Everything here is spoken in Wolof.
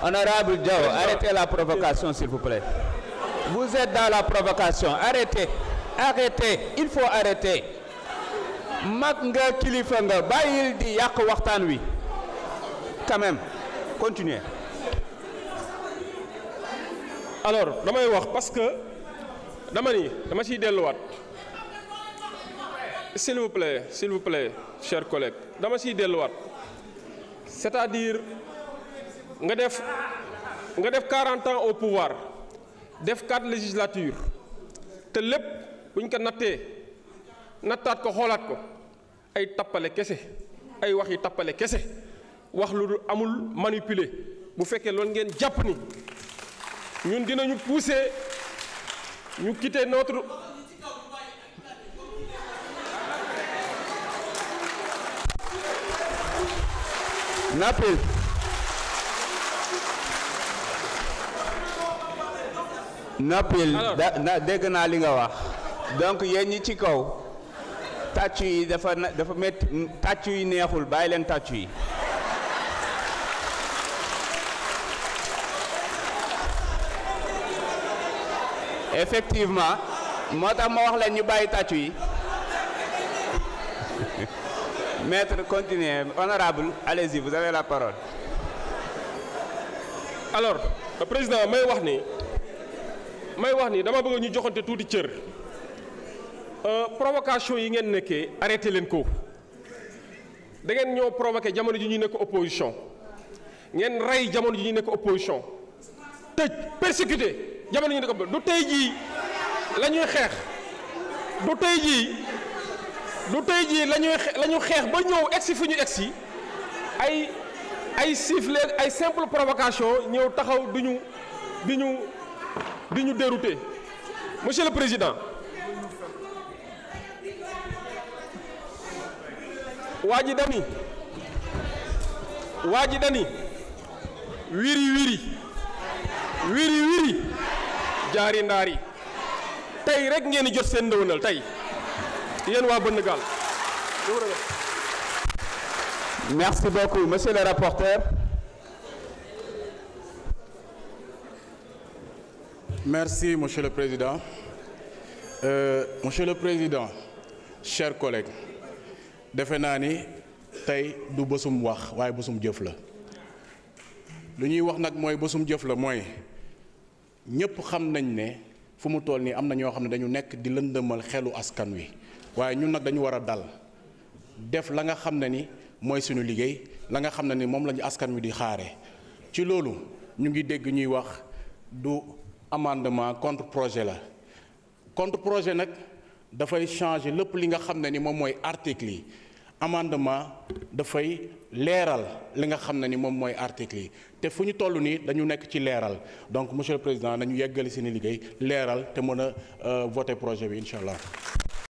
Honorable Diaw, arrêtez la provocation, s'il vous plaît. Vous êtes dans la provocation. Arrêtez. Arrêtez. Il faut arrêter. Mag nga kilifa nga bàyyil di yàq waxtaan wi. Quand même. Continuez. Alors, damay wax parce que dama ciy delluwaat. S'il vous plaît, chers collègues. Dama ciy delluwaat. C'est-à-dire nga def 40 ans au pouvoir. Def 4 législatures. Te lépp buñ ko nattaat ko xoolaat ko ay tappale kese ay wax yi tappale kese wax lu amul manipuler bu fekkee loolu ngeen jàpp ni ñun dinañu pousser ñu quitter notre Napil dégg naa li nga wax donc yéen ñi ci kaw tàccu yi dafa métti tàccu yi neexul bàyyi leen tàccu yi effectivement moo tax ma wax leen ñu bàyyi tàccu yi maître continuez honorable allez-y vous avez la parole. Alors le président may wax ni dama bëgg ñu joxante tuuti cër provocation yi ngeen nekkee arrêté leen ko da ngeen ñoo provoqué jamono ji ñu nekk opposition ngeen rey jamono ji ñu nekk opposition tëj persécuté jamono ji ñu nekk du tey jii la ñuy xeex du tey jii la ñu xeex ba ñëw egsi fu ñu egsi ay sifflet ay simple provocation ñëw taxaw di ñu dérouter monsieur le président waa ji dani wiri jaari ndaari tey rek ngeen di jot seen ndëwënal tey yéen waa bënn gaal. Merci beaucoup monsieur le rapporteur. Merci monsieur le président. Monsieur le président, chers collègues, defe naa ni tey du bësum wax waaye bësum jëf la lu ñuy wax nag mooy bësum jëf la mooy ñëpp xam nañ ne fu mu toll nii am na ñoo xam ne dañu nekk di lëndëmal xelu askan wi waaye ñun nag dañu war a dal def la nga xam ne ni mooy suñu liggéey la nga xam ne ni moom lañu askan wi di xaare ci loolu ñu ngi dégg ñuy wax du amendement contre projet la contre projet nag dafay changer lépp li nga xam ne ni moom mooy article yi amendement dafay leeral li nga xam ne ni moom mooy article yi te fu ñu toll nii dañu nekk ci leeral donc monsieur le président nañu yeggali seeni liggéey leeral te mën a voter projet bi incha allah.